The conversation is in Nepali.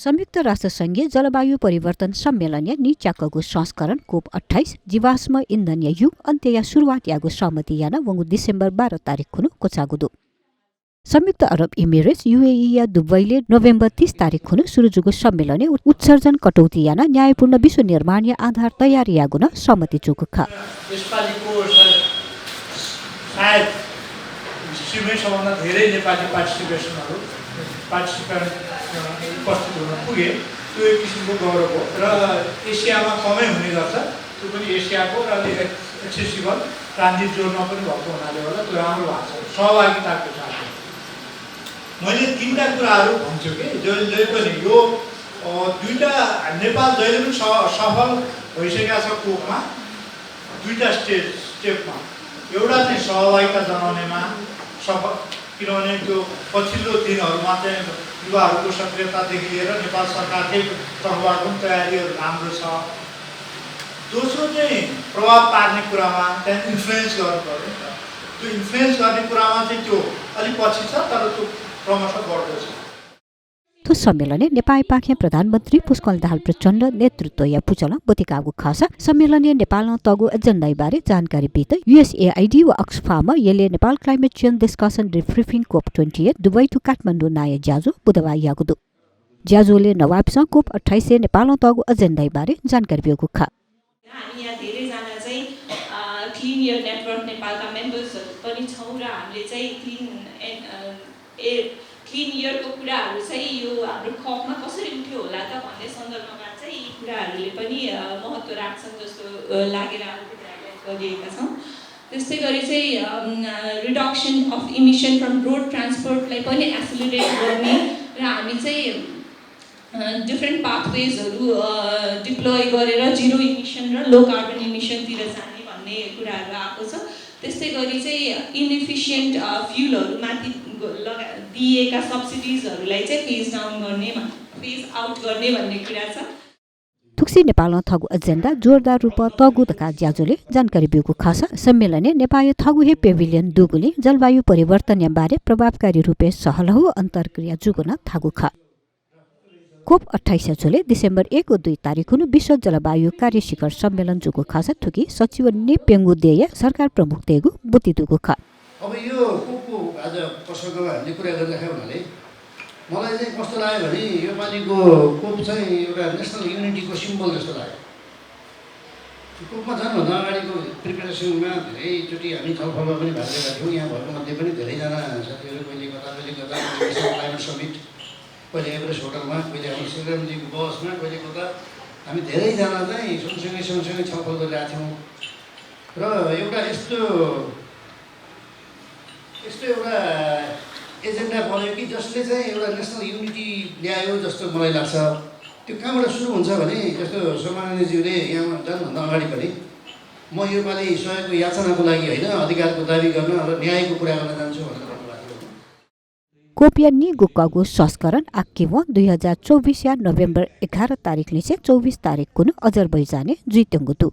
संयुक्त राष्ट्रसङ्घीय जलवायु परिवर्तन सम्मेलन नीच्याकगु संस्करण कोप 28 जीवाश्म इन्धन युग अन्त्य या सुरुवात यागु सहमति याना वंगु डिसेम्बर 12 तारिक खुनु कोचागुदु संयुक्त अरब इमिरेट्स यूएई या दुबईले नोभेम्बर 30 तारिक खुनु सुरुजुगु सम्मेलन उत्सर्जन कटौती याना न्यायपूर्ण विश्व निर्माण या आधार तयारी यागुन सहमति चुकुखा सायद हिस्ट्रीमै सबभन्दा धेरै नेपाली पार्टिसिपेन्ट उपस्थित हुन पुगे त्यो एक किसिमको गौरव हो र एसियामा कमै हुने गर्छ त्यो पनि एसियाको र एक्सेसिबल ट्रान्जिट जोनमा पनि भएको हुनाले होला त्यो राम्रो भएको छ सहभागिताको साथमा मैले तीनटा कुराहरू भन्छु कि जहिले पनि यो दुईटा नेपाल जहिले पनि सफल भइसकेका छ कोपमा दुईटा स्टेपमा एउटा चाहिँ सहभागिता जनाउनेमा सफल किनभने त्यो पछिल्लो दिनहरूमा चाहिँ युवाहरूको सक्रियतादेखि लिएर नेपाल सरकारकै तर्फबाट पनि तयारीहरू राम्रो छ दोस्रो चाहिँ प्रभाव पार्ने कुरामा त्यहाँ इन्फ्लुएन्स गर्नु पर्यो नि त त्यो इन्फ्लुएन्स गर्ने कुरामा चाहिँ त्यो अलिक पछि छ तर त्यो क्रमशः बढ्दै छ तो सम्मेलने नेपाल पाख्या प्रधानमन्त्री पुष्पकमल प्रचण्ड नेतृत्व या पुचला बतिकागु खासा सम्मेलने नेपाल तगु एजेन्डा बारे जानकारी बिते USAID व अक्सफार्म येले Nepal climate change discussion debriefing COP 28 Dubai to Kathmandu नाय ज्याजो बुधबार यागुदु ज्याजोले नवाबसँग कोप 28 नेपाल तगु एजेन्डा बारे जानकारी बिगु खा हामी यहाँ धेरै जना चाहिँ क्लीन एयर नेटवर्क नेपालका मेम्बर्सहरु पनि छौं र हामीले चाहिँ क्लीन एयरको कुराहरू चाहिँ यो हाम्रो कपमा कसरी उठ्यो होला त भन्ने सन्दर्भमा चाहिँ यी कुराहरूले पनि महत्त्व राख्छन् जस्तो लागेर हामीले गरिएका छौं त्यस्तै गरी चाहिँ reduction of emission from road ट्रान्सपोर्टलाई पनि एक्सेलरेट गर्ने र हामी चाहिँ डिफरेन्ट पाथवेजहरू डिप्लोय गरेर जिरो इमिसन र लो कार्बन इमिसनतिर जाने भन्ने कुराहरू आएको छ त्यस्तै गरी चाहिँ इनएफिसिएन्ट फ्युलहरूमाथि दिएका सब्सिडिजहरूलाई चाहिँ फेज आउट गर्ने भन्ने कुरा छ थुक्सी नेपाल थगु एजेन्डा जोरदार रूप तगु तका ज्याजोले जानकारी बिगु खासा सम्मेलने नेपाल थगु हे पेभिलियन दुगुले जलवायु परिवर्तन बारे प्रभावकारी रूपे सहलहु अन्तर्क्रिया जुगुन थागु खा कोप 28 चोले डिसेम्बर 1 और 2 तारिक हुनु विश्व जलवायु कार्य शिखर सम्मेलन जुगु खासा थुकी सचिव ने पेंगु देय सरकार प्रमुख तेगु बुति दुगु खा अब यो कोपको आज प्रसङ्गमा हामीले कुरा गरिराख्यो भने मलाई चाहिँ कस्तो लाग्यो भने यो पालिको कोप चाहिँ एउटा नेसनल युनिटीको सिम्बल जस्तो लाग्यो कोपमा जानुभन्दा अगाडिको प्रिपरेसनमा धेरैचोटि हामी छलफलमा पनि भाग लिएका थियौँ यहाँ भएको मध्ये पनि धेरैजना साथीहरू कहिले कता क्लाइमेट समिट कहिले एभरेस्ट होटलमा कहिले हाम्रो श्रीरामजीको बसमा कहिले कता हामी धेरैजना चाहिँ सँगसँगै छलफल गरिरहेका थियौँ र एउटा यस्तो एउटा एजेन्डा बन्यो कि जसले चाहिँ एउटा नेसनल युनिटी ल्यायो जस्तो मलाई लाग्छ त्यो कहाँबाट सुरु हुन्छ भने जस्तो सम्माननीयज्यूले यहाँ जानुभन्दा अगाडि पनि म यो पालि सहयोगको याचनाको लागि होइन अधिकारको दाबी गर्न र न्यायको कुरा गर्न जान्छु भनेर कोपियानी गुक्कागु संस्करण आक्किव 2024 या नोभेम्बर 11 तारिक 24 तारिक कुन अजरबैजाने जुइतंगुतु